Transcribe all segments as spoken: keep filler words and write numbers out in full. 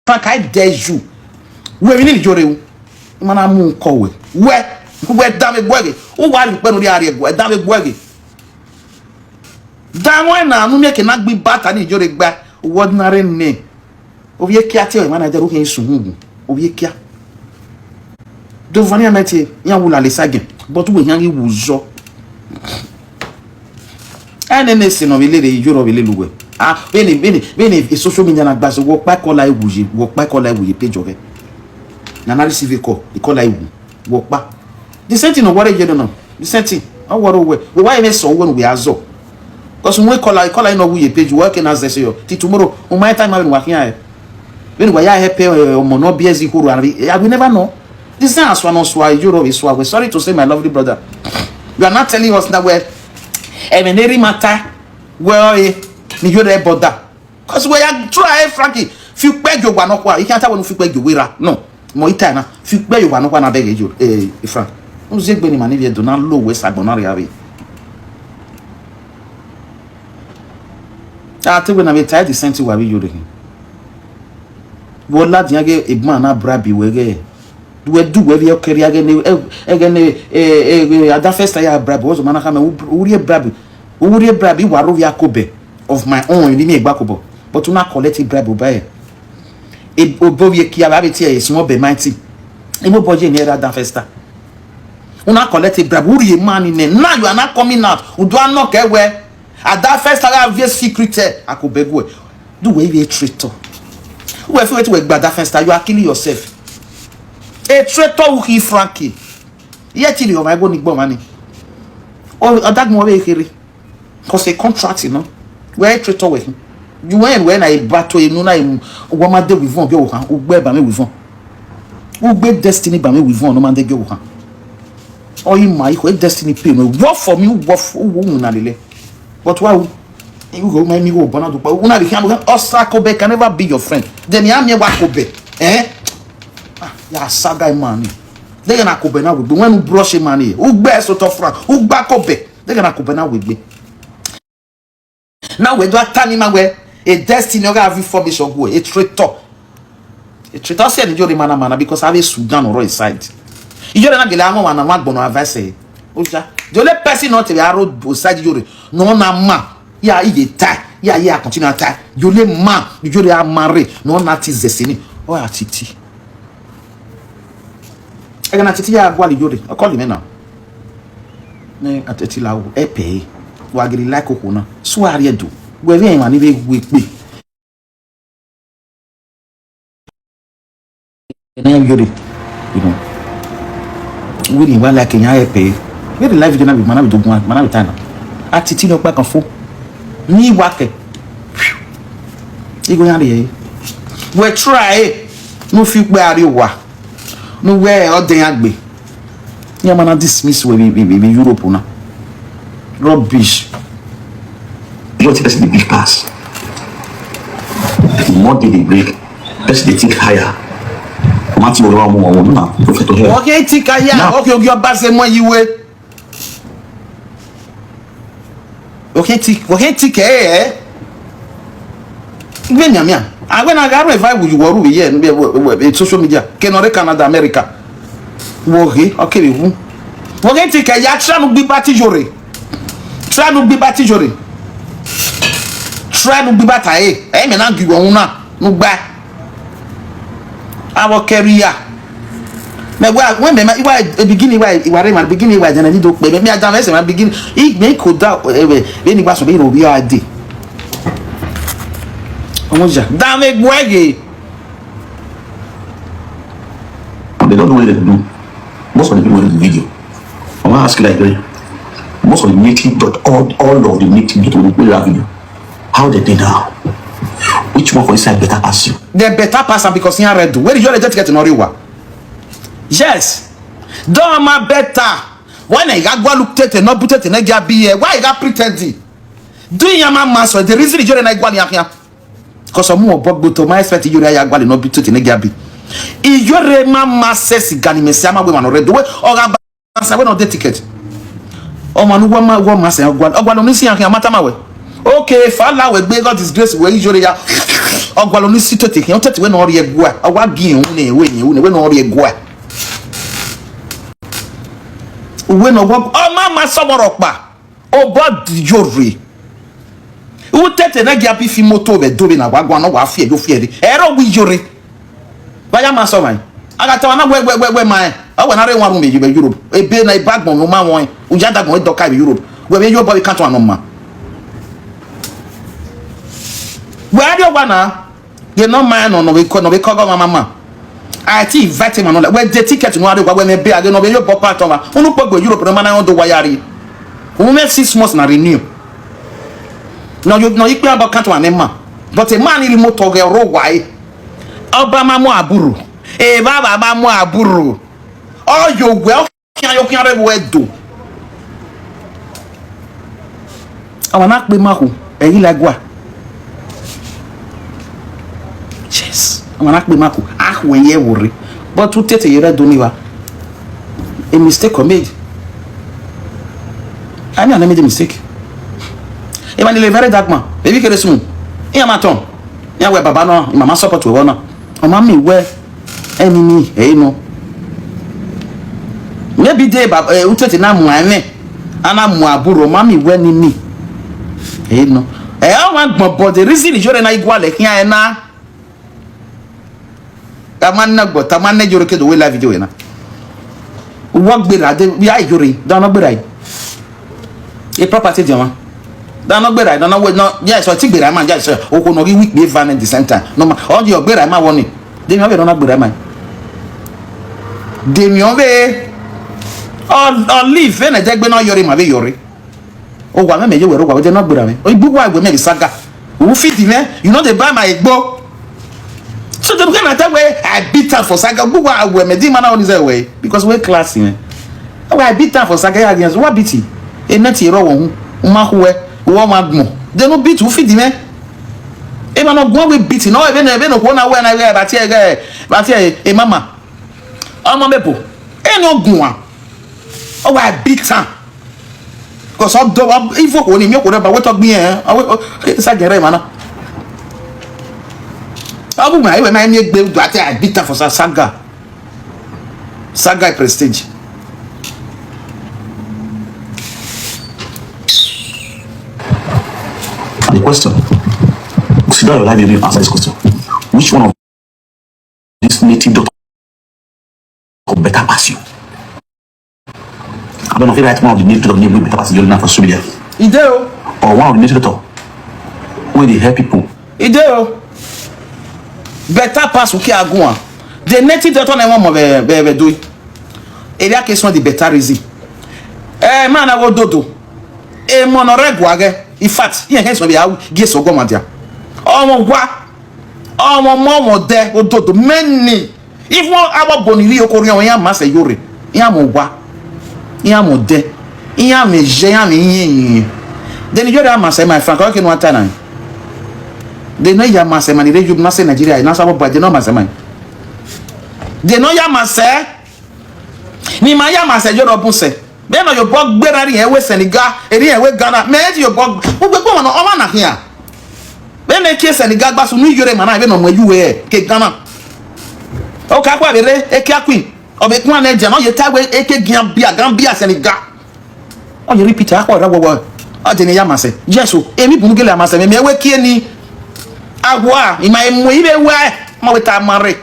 Frank, I dare you. Wẹ emwi ni Iyore ru. I ma na mu kọ wẹ. Wẹ, wẹ danmwẹ egbe ẹghe. U wa rhie ukpẹ ne u rhie a rhie ẹguae, danmwẹ egbe ẹghe. Danmwẹ na, ne u miẹn ke na gbe ibata ni Iyore gba. Word na rre nẹ. Ovbi ekia tie ọmwa na dẹ ru khian isun hu. Ovbi ekia. Do vanian mẹ tie, iran wu lale sa gẹn, but wẹ iran ghi wu zọ. Ẹnene ẹse ne ọ vbe lele Iyore, ọ vbe lele uwẹ. Ah, vbene, vbene, vbene social media na gba sẹ, wẹ ọkpa kọla iwu ye, wẹ ọkpa kọla iwu ye page ọghẹ. Na na receive call, ikọla iwu, wẹ ọkpa. The same thing ne ọ wọrọ ye nọ, the same thing. Ọ wọrọ wẹ, wẹ wa vbe sẹ wẹ ne uwẹ a zọ. Because wẹ kọla, kọla nọ wu ye page, wẹ ke na zẹ sẹ yọ. Till tomorrow, u ma time vbene wa khian hẹ. Vbene wa ya help, eh, ọmọ ne ọ biẹ zẹ ikhoro, I will never know. This thing asua ne ọ sua, Iyore vbe sua wẹ. Sorry to say, my lovely brother. You are not telling us that wẹ, ẹmwẹ ne erha ima ta, wẹ ọre, ne Iyore bother. Because wẹ ya try, eh, Frankie, fi ukpẹ gie owa nọkhua, I khian ta wẹ ne u fi ukpẹ gie owa erha. No, mẹ ọ i ta na, fi ukpẹ gie owa nọkhua na bẹghe Iyore, eh, Frank. U zẹ egbe ne ima ni vbe Ẹdo na lo wẹ sẹ agbọn na rria vbe. A te wẹ na vbe ta the same thing wa vbe Iyore hin. Vbe ọ ladian ghe egbe na bribe wẹ ghe. Wẹ du wẹ vbe ọ kẹrriẹ ẹghẹ ne, ẹghẹ ne, eh, eh, eh, Ada Festa ya bribe, wẹ zọ ma na khama, u, u rhie bribe, u rhie bribe, I wa rre ovbi Akobẹ of my own, emwi ne I miẹn gba kobọ. But u na collect bribe ba ẹre. E, obọ ovbi ekia vbe avbe tie ẹre, small but mighty. Emobọ ye ne Ada Festa. U na collect bribe, u rhie ma ni nẹ. Now you are not coming out. U do a knock ẹwẹ. Ada Festa gha viẹ secret ẹ, Akobẹ guẹ. Do wẹ vbe traitor. Wẹ feel wẹ gba Ada Festa, you are killing yourself. A traitor u khi Frankie. Iye ti rhie ọmwa igho ni gbe ọmwa ni. Ọ, ọ dagbọn vbe kherhe. Cause a contract, you know. Wẹ traitor wẹ. You went wẹ na e ba to enu na e, wẹ ma de wivon gie ohan, u gbe ba mẹ wivon. U gbe Destiny ba mẹ wivon, ne ọ ma de gie ohan. Ọ i ma ikho, Destiny pay mẹ. Work for me, work for, u, u na lele. But wa u, u go ma mi go bona do pa. U na be khian, Osakobẹ can never be your friend. Then ya mi wa Akobẹ. Eh? Ah, ya saga man ni. Deghẹ ne Akobẹ na wegbe, wẹ ne u brush man ni. U gbe sotọ Frank, u gba Akobẹ. Deghẹ ne Akobẹ na wegbe. Na wẹ do a ta ni ma wẹ, a Destiny ọ gha vbe information gu, a traitor. A traitor sẹ ne Iyore ma na ma na because avbe Sudan ọrọ inside. Iyore na gele amọ wa na wa gbọnọ advice ẹre. Oja. The only person not to be aro side Iyore. No na ma. Ya iye ta. Ya ya continue ta. The only man Iyore a marry. No na ti zẹ sẹ ni. Ọ ya titi. Ẹghẹ ne a titi ya gualọ Iyore, ọ call mẹ na. Ne a titi la wo, ẹpẹ, wa gele like okhuo na. So a rhie do. Wẹ vbe emwa ni vbe gu ekpe. Ena Iyore, you know. Wẹ ni wa like yan ẹpẹ. Wẹ the live video na bi ma na bi do guan, ma na bi ta na. A titi ni ọkpa kan fo. Ni wa kẹ. Igho yan rhie. Wẹ try, ne u fi ukpẹ a rrie owa. Ne u wẹ ọ dẹ iran gbe. Iran ma na dismiss wẹ vbe, vbe, vbe, vbe Europe na. Rubbish. What person dey big pass? The more day dey break, person dey think higher. Mati wọlé wa mu ọwọ na, prophet of hell. Okay, think higher. Now, okay, okay, ọba ṣe mọ yi we. Wẹ khe ti, wẹ khe ti kẹ ẹ. Vbe mianmian. A wẹ na gha ru eva iwu ye uwẹ ru vbe ye, vbe, vbe, vbe social media. Ke nọ rre Canada, America. Wẹ ghe, ọ kevbe wu. Wẹ khe ti kẹ ya try ne u gbe iba te Iyore. Try ne u gbe iba te Iyore. Try ne u gbe iba ta ẹre. Ẹ mẹ na gie uwẹ unu na. Ne u gba. Avbe ọ kẹrhọ iya. Mẹ wa, wẹ mẹ ma, I wa, e beginning I wa, I wa rre ma, beginning I wa jẹnẹ ni do kpe. Mẹ, mẹ a dan mẹ sẹ ma beginning. I, mẹ I ko da, eh, vbe, vbene I wa sọn, vbene ovbi a dee. Ọmọ ya. Dan mẹ gbe ẹre. They don't know what they do. Most of the people in the video. I want to ask you like this. Most of the native, but all, all of the native people who love you, how they dey now? Which one for inside better pass you? They better pass am because he ready. Where did you get to know? Yes. Don't ma better. Why na you got go look tete, no put tete, na get be here? Why you got pretending? Do you ma master? The reason you na go here. Cause ọmọ ọbọ gbe to ma expect Iyore ya gualọ ne ọ bi tete ne gia bi. Iyore ma ma sesi gani mẹ si ama wẹ ma nọ rre do wẹ ọ gha ba sa wẹ nọ de ticket. Ọmọ nu wọ ma, wọ ma sẹ gualọ. Ọ gualọ ni si yan khian ma tama wẹ. Okay, fa la wẹ gbe, God disgrace wẹ Iyore ya. Ọ gualọ ni si tete khian, tete wẹ ne ọ rhie ẹguae, ọ wa gi irẹn unu, wẹ ne irẹn unu, wẹ ne ọ rhie ẹguae. Uwẹ ne ọ wa, ọ ma ma sọmọ rhọkpa, obọ yore. Utete ne gia bi fi moto vbe do vbe na wa guan, ọ wa fi ẹre, fi ẹre. Ẹre ọ wi yore. Vbe a ya ma sẹ ọmwa? A gha tama na wẹ, wẹ, wẹ, wẹ ma rẹn. Ọ wẹ na rre wan ru vbe Europe. Ebe na eba agbọn vbe uma wọn, u ya da agbọn dọka vbe Europe. Wẹ vbe yo obọ vbe country nọ ma. Wẹ a rrie owa na, ghe ne ọ ma rẹn nọ, nọ vbe kọ, nọ vbe kọ ọghe ọmwa ma ma. A ti invite emwa nọ lẹ. Wẹ de ticket ne uwa rrie owa, wẹ mwẹ ebe a ghe ne ọ vbe yo obọ part ọmwa. Unu kpogbo Europe ne ma na rẹn do wa ya rrie. U mwẹ six months na renew. Nọ yo, nọ ikpe abọ country nọ ma. But emwa ni rhie moto ghe ọrọre owa ẹre. Ọba ma mu aburro, evbavba ma mu aburro. Ọ ye owẹ, ọ khian ye, ọ khian rre vbe ẹdo. Ọmwa na kpe ma khu, ẹ i ghi la gua. Yes, ọmwa na kpe ma khu, a khu ẹre ye ẹvbo rre. But utete ye rre ẹdo ni vba. A mistake I made. I mean, I never made a mistake. Emwa ni lele vbe ẹre dagbọn, emwi kherhe sunu. Iran ma tọn. Iran wẹ baba nọ, imama support wẹ vbọ na. Ọ ma miẹn wẹ enemy ẹre nọ. Maybe de ba, eh, utete na mu ẹmwẹ, a na mu aburro, ọ ma miẹn wẹ enemy ẹre nọ. Ẹ, ọ wa gbọn, but the reason iyore na i gualọ khian ẹre na. A ma na gbọ, ta ma na iyore ke do wẹ live video ẹre na. Wọ gberra de, ya iyore, da nọ gberra yi. E property dia ọmwa. Da nọ gberra, da nọ wẹ, nọ, yes, ọ ti gberra ma, yes, okhuo nọ ghi wi ikpe eva nẹ the same time. Nọ ma, ọ di ọ gberra ma vbọ ni. De emwi ọ vbe nọ na gberra ma. De emwi ọ vbe, ọ, ọ live, vbene ẹdẹgbe nọ yọrre ma vbe yọrre. Owa mwẹ, mẹ ye wẹ rre owa, wẹ de nọ gberra mwẹ. Igbe uwa wẹ mẹ vbe saga. U feed mwẹ, you no dey buy my egbo. So dem can tell wẹ I beat am for saga. Igbe uwa wẹ mẹ di ma na oni zẹ wẹ, because we class mwẹ. Wẹ I beat am for saga, ya against, wa beat. E net ro wọ hu, u ma khu wẹ, u wa ma gbọn. De no beat, u feed mwẹ. Emwa ne ọ guan we beat, nọ, vbene, vbene okhuo na wẹ na, vbe tie ẹghẹ, vbe tie e mama. Ọmọ mẹ bo, ẹ ne ọ guan, ọ wa beat am. Because ọ do, ọ, ivo okhuo ni, miẹn okhuo rẹ ba wẹ tọ gbe irẹn, ọ wẹ, ọ, saga rẹ emwa na. Ọ bu ma, iwẹ ma miẹn egbe, do ate, I beat am for sa-, saga. Saga Prestige. The question, sit down your life, you answer this question. Which one of this native doctor go better pass you? I don't know if you write one of the native doctor wey better pass you now for Australia. E dey o. Or one of the native doctor wey dey help people. E dey o. Better pass Uki Aguan. The native doctor na wan mo be, be, be do. Area case one the better reason. Eh, man, I go dodo. E mo no re guage. In fact, iran he so be a gi eso go ma dia. Ọmọ wa. Ọmọ ọmọ, ọmọ dẹ ododo many. Even abo bọ ni rhie oko rhiọnmwẹ, iran ma sẹ iyore, iran mwẹ owa, iran mwẹ odẹ, iran mwẹ iye, iran mwẹ iyenyen. De ne iyore a ma sẹ ma, Frank, ọ ke ne u ta na? De ne ọ ya ma sẹ ma ni rre Europe, na sẹ Nigeria, na sẹ abo bọ, de ne ọ ma sẹ ma? De ne ọ ya ma sẹ? Ne ima ya ma sẹ iyore ọ bun sẹ. Vbene ọ ye obọ gberra, erriẹn wẹ Senegal, erriẹn wẹ Ghana, mẹ i ye obọ, ugbegbe ọmwa nọ, ọmwa na khian. Vbene eke Senegal gba sunu iyore ma na, vbene ọ mu ẹyu ke Ghana. Ọ ka kua vbe rre, eke akui, ọ vbe kuan ne dia, ne ọ ye ta wẹ eke Gambia, Gambia, Senegal. Ọ ye repeat, akhuẹ ra wọwọ, ọ de ne ya ma sẹ. Yes o, emwi bun gele a ma sẹ, mẹ, mẹ wẹ kie ni. Awa, ima mu ivbe wẹ, ma wẹ ta ma rre.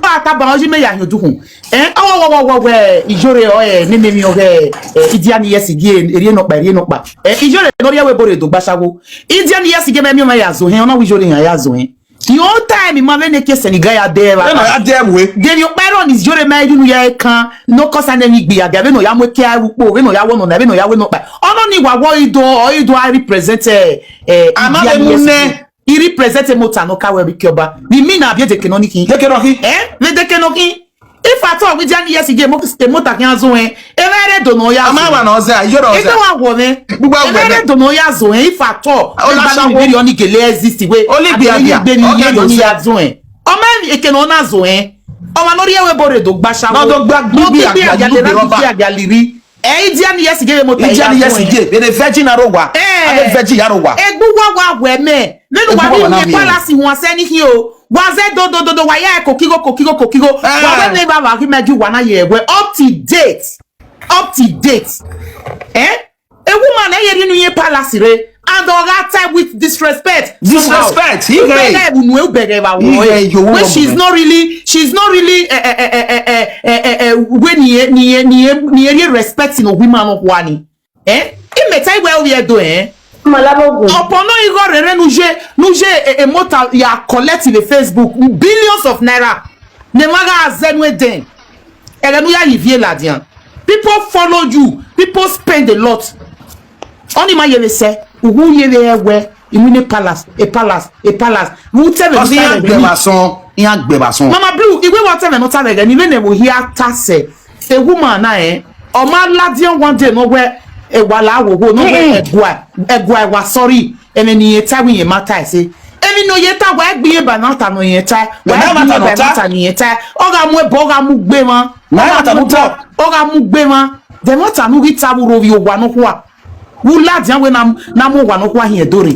Ọ ta ban, ọ yi mẹ ya hin odukhun. Eh, ọ wọ, wọ, wọ, wọ, wẹ, iyore, ọ, eh, nene emwi ọghe, eh, Indian yes gie, erriẹ nọkpa, erriẹ nọkpa. Eh, iyore ne ọ rhie ẹvbo ebo rre do gba ashawo. Indian yes gie mẹ miẹn ọmwa ya zẹ ohẹn, ọ na wẹ iyore iran ya zẹ ohẹn. The whole time, ima vbene eke Senegal ya dẹ evba. Vbene ọ ya dẹ ẹvbo. De emwi ọkpa rrọọ ne iyore ma yu nu ya kan, no cause ane ni gbe ya ga, vbene ọ ya mu eke a ru kpo, vbene ọ ya wẹ nọ na, vbene ọ ya wẹ nọkpa. Ọ nọ ni wa wọ ido, ọ ido a represent, eh, eh, Ama Indian vbe mu yes nẹ. Gie. I represent emota ne ọ ka wẹ vbe ike ọba. Vbe imina vbe edeke nọ ni khin. Deke nọ khin. Eh? Vbe deke nọ khin. If at all, we just yes, ige mo-, emota khian zẹ ohẹn. Emwa rre do ne ọ ya zẹ ohẹn. Ama wa na ọ zẹ, iyore ọ zẹ. Eke wa wọ mwẹ. Gbogbo awẹ mwẹ. Emwa rre do ne ọ ya zẹ ohẹn. If at all, ọ la egba ni shawo. Viri ọ ni gele exist we. Oli gbe abia. Egbe ni ọ ye do ni ya zẹ ohẹn. Ọ ma eke ne ọ na zẹ ohẹn. Ọmwa ne ọ rhie ẹvbo ebo rre do gba ashawo. Na do gba gbigbi agbia, agbia, liri. Ẹ, idia ni yes ghe mota. Idia ni yes ghe, vbe ne virgin aro wa. Eh. Ave virgin aro wa. Egbe uwa wa wẹ mẹ. Vbene uwa rhie palace huan sẹ ni khin o. Wa zẹ dodododo, wa ya kokigho, kokigho, kokigho. Wa wẹ ne evbavba ghi mẹ gi uwa na ye wẹ up to date. Up to date. Eh? A woman na ye rhie unu ye palace re, and ọ gha tie with disrespect. Disrespect, he ubẹghe vbe unu, ubẹghe vbe awọ. When she's not really, she's not really, eh, eh, eh, eh, eh, eh, eh, eh, eh, wẹ ne irẹn, ne irẹn, ne irẹn, ne irẹn rhie respect ne owiman nọkhua ni. Eh? Imẹ ta wẹ ovbi Ẹdo, eh? Ọpọ nọ igho rere ne u ye, ne u ye, eh, eh, mota ya collect vbe Facebook, billions of naira. Ne ma gha zẹ nu eden. Ẹghẹ ne u ya ye ivie ladian. People follow you. People spend a lot. Ọni ma ye vbe sẹ, uwu ye vbe ẹwẹ, iwinna palace, a palace, a palace. Vbe u te vbe. Cause iran gbẹvba sọn, iran gbẹvba sọn. Mama Blue, iwe wa tẹmwẹ ne ọ ta vbe ẹghẹ ni, vbene ẹvbo hia ta sẹ, a woman na, eh, ọ ma ladian one day ne ọ wẹ, eh, wa la wo wo, ne ọ wẹ, ẹgua, ẹgua wa sorry, ẹmwẹ ne irẹn ta wẹ irẹn ma ta ẹse. Emwi ne ọ ye ta, wa gbe irẹn ba na ta ne irẹn ta, wa gbe irẹn ba na ta ne irẹn ta, ọ gha mu ẹbọ, ọ gha mu gbe emwa, ọ gha mu ẹbọ, ọ gha mu gbe emwa. Dẹ mwa ta ne u ghi ta vbe urho ovbi owa nọkhua. Vbe u ladian wẹ na, na mu owa nọkhua hin Ẹdo rre.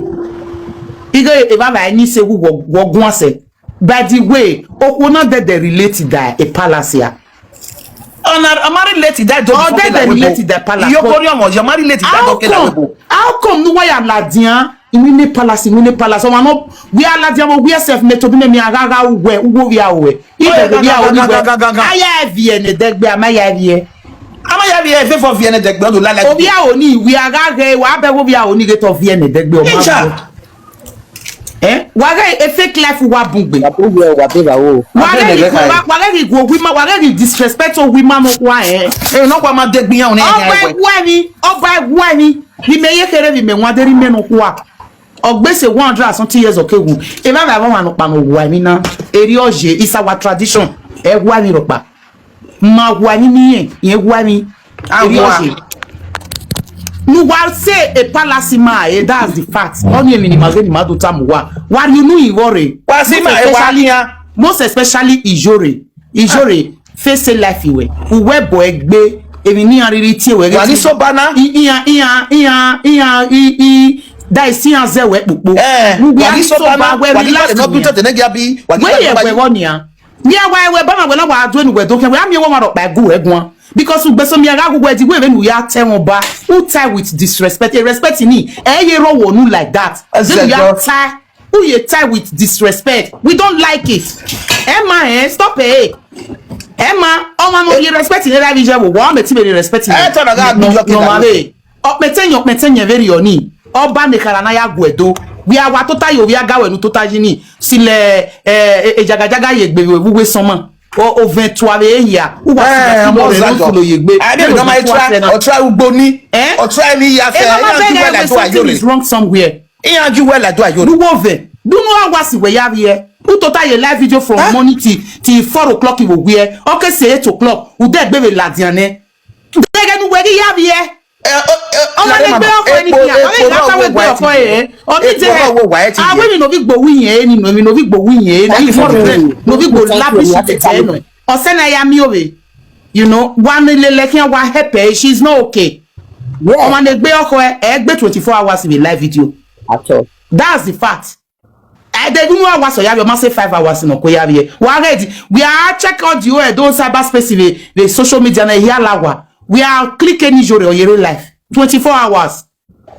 Ighẹ evbavba ẹni se wu wọ, wọ guan sẹ. By the way, okhuo na dẹdẹ relate da a palace ya. Ọ na, ọ ma relate da do. Ọ dẹdẹ relate da palace. Iyo kori ọmọ, ọ ma relate da do kela webo. How come ne uwa ya ladian? Iwinna palace, iwinna palace. Ọmwa nọ, wẹ a ladian vbe owiẹ sef, mẹ tobọ imẹ, mẹ a gha gha uwẹ, uwu ovbi aro wẹ. Ibe ovbi aro ni wẹ. A ya viẹ ne ẹdẹgbe, a ma ya viẹ. A ma ya viẹ, ẹ fẹfọ viẹ ne ẹdẹgbe, ọ do lala. Ovbi aro ni, wẹ a gha ghẹ, wa bẹghe ovbi aro ni ghe te ọ viẹ ne ẹdẹgbe, ọ ma viẹ. Eh? Wa ghẹ a fake life wa bun gbe. Wa bun gbe, wa be vbe aro. Wa ghẹ ghi gu, wa, wa ghẹ ghi gu owiman, wa ghẹ ghi disrespect owiman nọkhua, eh. Eh, nọkhua ma degbe iran ne. Ọba ẹwu ẹmwi, ọba ẹwu ẹmwi. Vbe imẹ ye kherhe, vbe imẹ wan deghẹ imẹ nọkhua. Ọ gbe sẹ one hundred and something years ọ ke wu. Evbavba ọmwa nọkpa ne ọ wa emwi na. Erriọ ye, it's our tradition. Ẹ wa emwi rhọkpa. Ma wa emwi ni irẹn, irẹn wa emwi. Erriọ ye. Ne uwa sẹ a palace ma, eh, that's the fact. Ọni emwi ne ima ghe ne ima do tama uwa. Wa rhie unu igho rre. Wa si ma, eh, wa especially, most especially Iyore. Iyore, face life iwẹ. Uwẹ bọ ẹgbe, emwi ne iran rhirhi tie wẹ ghe. Wa ghi soba na. I, iran, iran, iran, iran, i, i, da isi iran zẹ wẹ kpokpo. Eh, wa ghi soba na, wa ghi relax, wa ghi relax. Wẹ ye wẹ vbọ nian. Mia wa ẹwẹ ba ma wẹ na wa do enu wẹ do khian, wẹ a miẹn wẹ ọmwa rhọkpa gu wẹ guan. Because ugbeso mia gha gu wẹ di wẹ vbene u ya ta ẹmwẹ ọba, u ta with disrespect. A respect ni, ẹ ye rre owo unu like that. Then u ya ta, u ye ta with disrespect. We don't like it. Emma, eh, stop it. Emma, ọmwa ne ọ ye respect ne ra vbe iye vbe owa, ọ mẹ ti vbe respect ne. Ẹ tọ na gha gbe yọ ke. Ọkpẹtẹyẹn, ọkpẹtẹyẹn vberriọ ni, ọba ne ekhara na ya gu Ẹdo. Wẹ a wa tota ye ovbi aga wẹ ne u tota yi ni, silo, eh, eh, jagajaga ye egbe vbe uwu esọma. O, ovẹn tua vbe ehia, u wa si, eh, ọmọ rẹ no fulo ye egbe. Ai, ne ma try, ọ try ugbo ni. Eh? Ọ try ni ya fẹ, iran ju wẹ la do ayore. Something is wrong somewhere. Iran ju wẹ la do ayore. Du wo vẹ, du no a wa si wẹ ya vbiẹ. U tota ye live video from morning till, till four o'clock vbe owiẹ. Ọ ke sẹ eight o'clock, u de gbe vbe ladian nẹ. Deghẹ ne uwẹ ghi ya vbiẹ. Ọmwa ne gbe ọkọ ẹni khian, ọ ghi gha ta wẹ gbe ọkọ ẹre. Ọ ni te hẹ. A wẹ emwi ne ovbi gbe owu iyẹn ẹre ni, emwi ne ovbi gbe owu iyẹn ẹre ni, for friend, ne ovbi gbe lavish tete nọ. Ọ sẹ na ya miẹn ovbe. You know, wa ne lele khian, wa help her, she's not okay. Ọmwa ne gbe ọkọ ẹ, ẹ gbe twenty-four hours vbe live video. At all. That's the fact. Ẹdẹ unu hours ọ ya vbiẹ, ọ ma sẹ five hours ne ọ ko ya vbiẹ. Wa ready? We are check all the whole Edo cyber space vbe, vbe social media na, ehia la wa. We are click any Iyore ọ ye rre live. Twenty-four hours.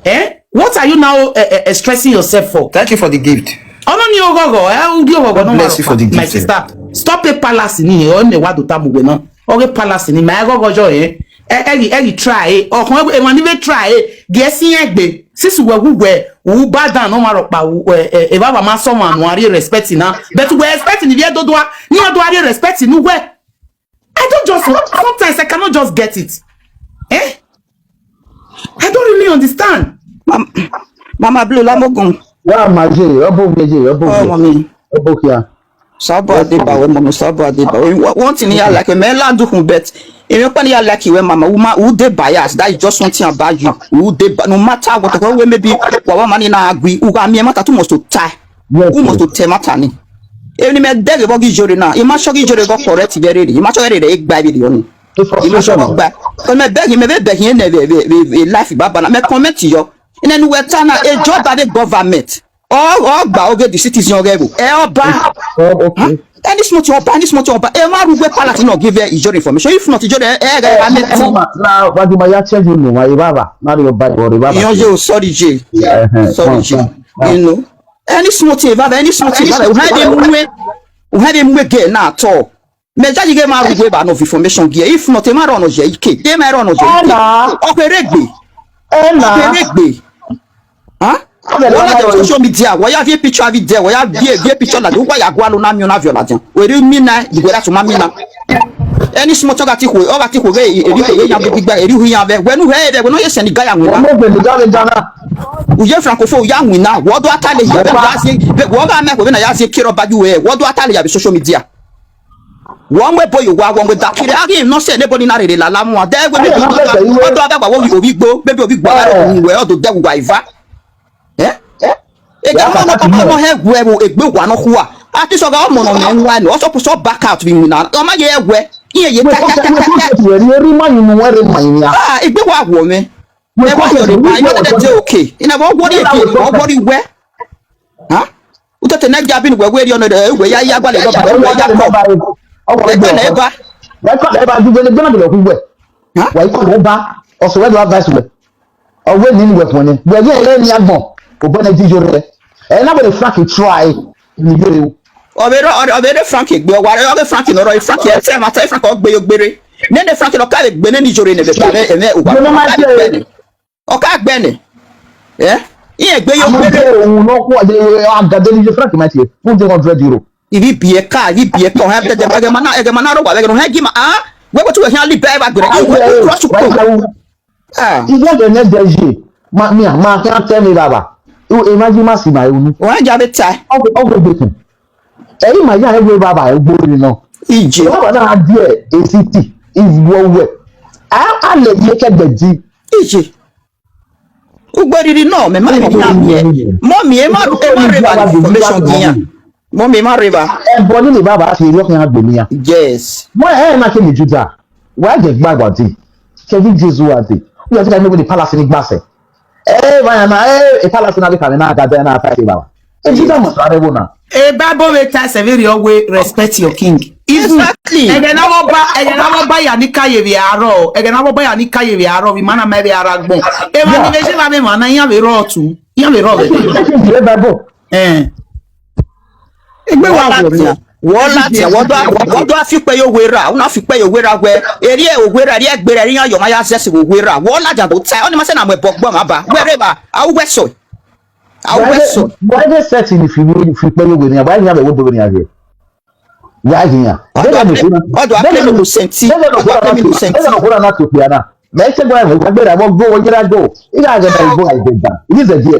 Eh? What are you now, eh, eh, eh, stressing yourself for? Thank you for the gift. Ọ nọ ni oghọghọ, eh, u di oghọghọ nọ. God bless you for the gift, my sister. Stop a palace ni, ọ ne wa do ta mu wẹ na. Ọ ghe palace ni, ma ghọghọ yọ, eh. Ẹ, ẹ ghi, ẹ ghi try, eh. Ọkhọn emwa ni vbe try, eh. Gie si iran egbe. Since wẹ wu wẹ, u ba dan nọ, ọmwa rhọkpa, u, eh, eh, evbavba ma sẹ ọmwa ne a rhie respect na. But wẹ expect ni vbe dodo a, ne iran do a rhie respect ne uwẹ. I don't just, sometimes I cannot just get it. Eh? I don't really understand. Mam-, Mama Blue, Lamogun. Wa ma ye, ọ bo ye, ọ bo ye. Ọmọ mi. Ọ bo khia. Sọbọ deba wẹ, mummy, sọbọ deba wẹ. One, one thing I like, man, la do hum, but if you can, I like you, mama, woman, who dey bias, that is just one thing about you. Who dey ba-, no matter what, who maybe, what man in a agree, who got me, matter too much to tie. Yes, who must sir. To tell matter ni. Even me beg about Iyore now. He must show Iyore go correct very. He must show very, very bad video ni. Ima sọghọ gba. Ọ mẹ bẹghi, mẹ vbe bẹghi nẹ vbe vbe vbe life baba na. Mẹ comment yọ. Nene uwẹ ta na, e Ọba vbe government. Ọ ọ gba oge the citizen ọghẹ vbo. Ẹ Ọba. Oh, okay. Any small thing Ọba, any small thing Ọba. Ẹ ma rugbe palace nọ give Ijore information. If not Ijore, ẹ ghẹ ra mẹ ti. Na wa di ma ya check you no, wa Ibaba. Na ri Ọba, Ibaba. Iyan ye o, sorry je. Sorry je. You know. Any small thing Ibaba, any small thing Ibaba. U ha de mu we. U ha de mu we ge na at all. Mẹ judge ghe ma rugbe ba no information gie. If not, ẹ ma rọ nọ ye ike. De ma rọ nọ ye ike. Ọ kere gbe. Ọ kere gbe. Huh? Wọ na social media, wọ ya vie picture avie dẹ, wọ ya vie vie picture ladian, wọ ya gualọ na miẹn na viọ ladian. Wẹ ri mina, you go that ma mina. Any small talk ati khuo, ọ gha ti khuo ghe eri khuo ghe ya bi gbigba, eri hu ya vẹ. Wẹ nu hẹ vẹ, wẹ no ye sẹn ni ga ya wẹ na. Ọmọ gbẹdẹ ga vẹ ga na. U ye francophone, u ya win na, wọ do ata le ya, vẹ ya si, vẹ wọ gha mẹ ko vbe na ya si kiro ba ju wẹ, wọ do ata le ya bi social media. Wọ mu ebo ye owa, wọ mu eda kire, a ghi nọ sẹ ne ebo ni na rere lala mu a. Dẹ wẹ maybe ọ do abẹ wa wo ovbi igbo, maybe ovbi igbo na rere uwẹ, ọ do dẹ uwa iva. Eh? Ega ma nọ papa nọ hẹ wẹ wo egbe wa nọ khua. A ti sọ gha ọmọ nọ mẹ nwa nọ, ọ sọ pusọ back out vbe iwinna. Ọ ma ye wẹ, iye ye ta ta ta ta ta. Wẹ ri ori ma yin mu wẹ re ma yin ya. Ah, egbe wa wọ mẹ. Ẹ wa yọ re ba, you know that day okay. Ina vbe ọ wọrri eke, ọ wọrri wẹ. Ha? Utete ne gia binu wẹ weri ọnọ rẹ, wẹ ya ya gbalẹ gọba, wẹ ya kọ. Ẹgbẹ na eba. Wẹ kọ eba ju wẹ ne gbẹna gbẹlẹ ọkhu wẹ. Ha? Wẹ kọ eba, ọsọ wẹ do advice wẹ. Ọ wẹ ni wẹ fọn nẹ. Wẹ yẹ rẹ ni agbọn, obọ nẹ di yo rẹ. Ẹ na wẹ Frank try ni yo rẹ. Ọ vbe rọ, ọ vbe rẹ Frank egbe, ọ wa rẹ, ọ ghe Frank nọ rọ, Frank ẹ tẹ ma ta Frank ọ gbe yo gbere. Nene Frank nọ ka vbe gbe nene Ijore ne vbe ta vbe ẹmwẹ uwa. Ọ ka gbẹ nẹ. Eh? Iye gbe yo gbere. Ohun nọ khuo de agade ni Frank ma tie. Fún de hundred euro. Ibi biẹ ka, ibi biẹ ka, ọ hẹ dẹdẹ, ẹgẹ ma na, ẹgẹ ma na rọ wa, ẹgẹ nọ hẹ gi ma, ah? Wẹ wẹ tu wẹ khian li bẹ eva gbere. Iwe cross to. Ah. Iye de ne de je. Ma, mi a, ma khian tẹ mi baba. Imagine ma si ma unu. Ọ hẹ ja vbe ta. Ọ, ọ gbe gbekun. Ẹ i ma ya ẹvbo evbavba ẹgboriri nọ. Ije. Evbavba na dia esiti, ivbi uwẹ. A, a lẹ ye kẹgbẹdi. Ije. Ugberiri nọ, mẹ ma rẹ iran miẹn. Mummy, ẹ ma, ẹ ma rre evba information gi iran. Mummy, ẹ ma rre evba. Ẹbọ ni evbavba fi erriọ khian gbe ne iran. Yes. Wẹ ẹ na ke ni Juda. Wẹ a jẹ gba gba dee. Kevin Jesu wa dee. Wẹ a ti ka mu wẹ ni palace ni gba sẹ. Ẹ, vbe iran na, ẹ, e palace na vbe khare na, ga dẹ na fight evbavba. E Juda must have ẹvbo na. E Bible vbe ta ẹsẹ vberriọ wẹẹ, respect your king. Even exactly. Ẹghẹ ne avbe ọba, ẹghẹ ne avbe ọba ya ni ka ye vbe arọ, ẹghẹ ne avbe ọba ya ni ka ye vbe arọ, vbe ima na ma vbe ara agbọn. Emwa ni vbe je evba vbe emwa na, iran vbe rrọọ tu, iran vbe rrọọ vbe. Bible. Eh. Egbe wa wọ mẹ. Wọ ladian, wọ do, wọ do a fi ukpẹ ye owerra, u na fi ukpẹ ye owerra wẹ, erriọ owerra, erriọ egberra, erriọ iran yọ ma ya zẹ ẹse vbe owerra. Wọ ladian do tae, ọni ma sẹ na mu ẹbọ gbe ọmwa ba. Wẹ rre evba, a u wẹ sọe. A u wẹ sọe. Why they set in if you, if you pay your way, why you have a way here? Why here? Ọdọ a play, ọdọ a play mi Innocent. Ọdọ a play mi Innocent. Ọdọ a play mi Innocent. Mẹ se gba ẹmwẹ, gba gbera, mo go, mo yẹra go. Ira gẹ na ibo a ibo ba. Ibi zẹ diẹ.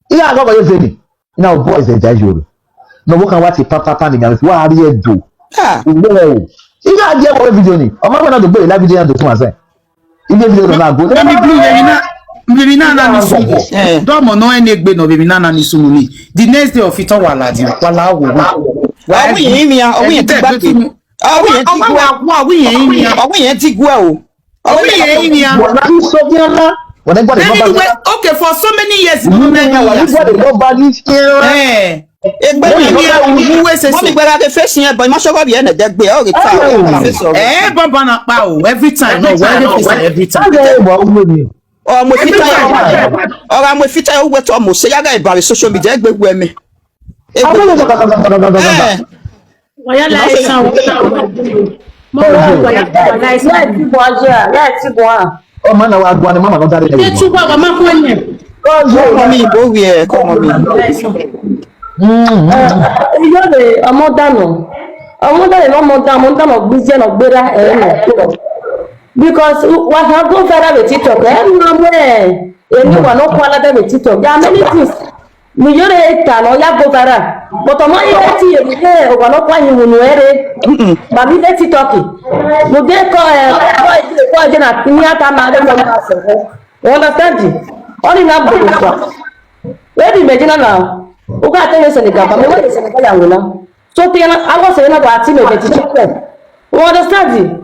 Ira gọ gọ ye zẹ ni. Ina boys ẹja yoro. No, wo kan wa ti pa pa pa ni gan, wa ri ẹdo. Ah. Ugbẹrẹ o. Ighẹ a jẹ wọrẹ video ni, ọ ma wẹ na do gbe live video na do tun azẹ. Ighẹ video na go. Mẹ mi blu vbe emwi na, vbe emwi na na ni sunu. Eh. Dọmọ nọ ẹn egbe nọ vbe emwi na na ni sunu ni. The next day of it, ọ wa ladian, wa la wo wo. Wa wi yin mi a, ọ wi yin ti gba ke. Ọ wi yin ti gba. Ọ wi yin mi a. Ọ wi yin ti gba o. Ọ wi yin mi a. Wa na ni so bi ana. Wa na gba de. Then you were okay for so many years. Wa na gba de, wa na gba de. Eh. Egbe ni ya uwu wẹ sẹ. Mummy, wẹ gha ke face yẹn, but ma sọgọ bi ẹnẹ dẹgbe, ọ ghe ta o, face ọ. Eh, baba na pa o, every time, no, wẹ gha face every time. Ọ mu fita ya, ọ gha mu fita ya, uwẹ tọ mo se ya gha ba social media egbe wẹ mẹ. Egbe. Eh. Wa ya la ẹsan o. Mo wa wa ya la ẹsan. Ya ti bọ a, ya ti bọ a. Ọ ma na wa gua ni mama no dare. Ke tu baba ma ko yẹn. Kọ mọ mi, bo wiẹ, kọ mọ mi. Iyo de ọmọ danọ. Ọmọ danọ, ọmọ danọ, ọmọ danọ gbizẹ nọ gbera ẹ nọ. Because wa ha go viral with TikTok, ẹ nọ mẹ. Eni wa no kua lada with TikTok. There are many things. Mi yo re ta nọ ya go viral. But ọmọ yi vbe ti ye ye owa no kua yin wunu ẹre. Ba mi vbe TikTok. Mo de ko, eh, ko, ko je na ni ata ma de ko na se. You understand? Ọni na gbogbo nǹkan. Wẹ di mẹ jina na, u ka te ye Senegal, ba mẹ wẹ ye Senegal ya wẹ na. So te na, a wọ sẹ na wa ti mẹ vbe ti children. You understand?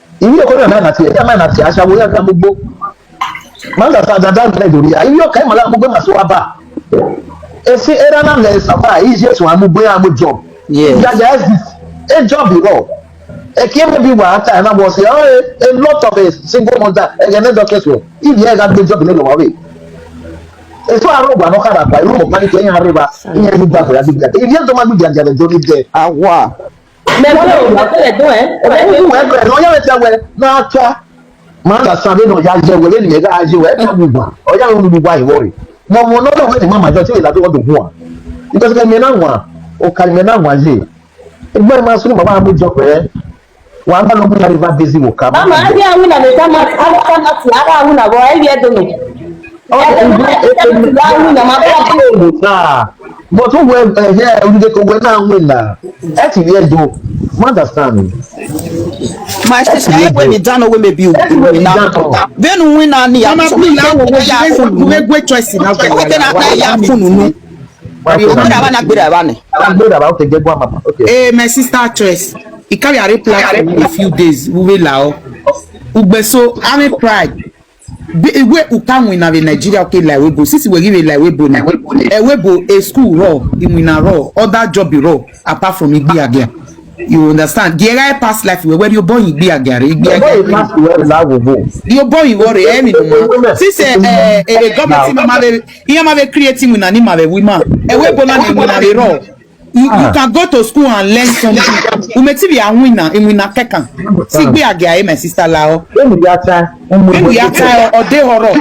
Ivbi okọ na na tie, ya ma na tie ashawo ya ga mu ugbo. Ma ga sa dada na do ria. Ivbi okọ ma la mu ugbo ma so aba. Esi era na le sa ba, ije so amu ugbo ya mu job. Yes. Ya ya exist. E job rọ. Eke maybe wa ta na was a, a lot of a single mother. Ege ne doctors wo. Ivbi e ga gbe job ne lo wa we. Eso aro gba nọ khara gba, iru ọkpa ni ke iran rre evba, iran ni gba khara gbigbe. Ivbi e do ma gbigbe agia vbe do ni dẹ. Awa. Mẹ wẹ o, mẹ wẹ o, ẹ wẹ o. Ẹ wẹ o, ẹ wẹ o, ọ ya vbe ta wẹ, na ta. Ma understand vbene ọ ya ye wẹ, vbene imẹ gha ye wẹ, ẹ ta wu wa. Ọ ya vbe wu wa ivọ re. Mẹ ọmọ ne ọ dọ wẹ ne ima ma jọ, te vbe la do wọ do hu a. Because ke mẹ na wa, okari mẹ na wa ye. Egbe ma sunu ma wa mu jọ pẹ. Wa ma lo mu ya river basin wo ka. Mama, a dia wina ne tama, a tama ti, a ga wina bo, a ye do no. Ọ, ẹ, ẹ, ẹ, ẹ, ẹ, ẹ, ẹ, ẹ, ẹ, ẹ, but who will, uh, yeah, we dey go when I win na. Ẹ ti ri ẹdo. You understand? My sister, ẹ wẹ mi dan no we maybe you win na. Vbene u win na ni ya. Mama, please, I will wait, wait, wait, wait, choice in. Wete na na ya funu nu. Ọgbera ba na gbera ba ni. Agbera ba, okay, get one, mama. Okay. Eh, my sister choice. I carry a reply for you a few days. We will allow. Ugbeso, I'm a pride. Bi iwe u ka winna vbe Nigeria, okay, like Ewebo. Since we give it like Ewebo now. Ewebo, a school rọ, iwinna rọ, other job rọ, apart from igbiagia. You understand? Gie gha pass life wẹ, wẹ rhie obọ yin igbiagia rre, igbiagia. Rhie obọ yin vbọ rre, emwi nọ ma. Since, eh, eh, eh, government ma ma vbe, iran ma vbe create iwinna ni ma vbe wi ma. Ewebo na ni iwinna vbe rọ. You, you can go to school and learn something. U mẹ ti vbe a winna, iwinna kẹkan. Ti gbe a gia, my sister, la ọ. Emu ya ta, emu Emu ya ta ọ, ọ de họrọ.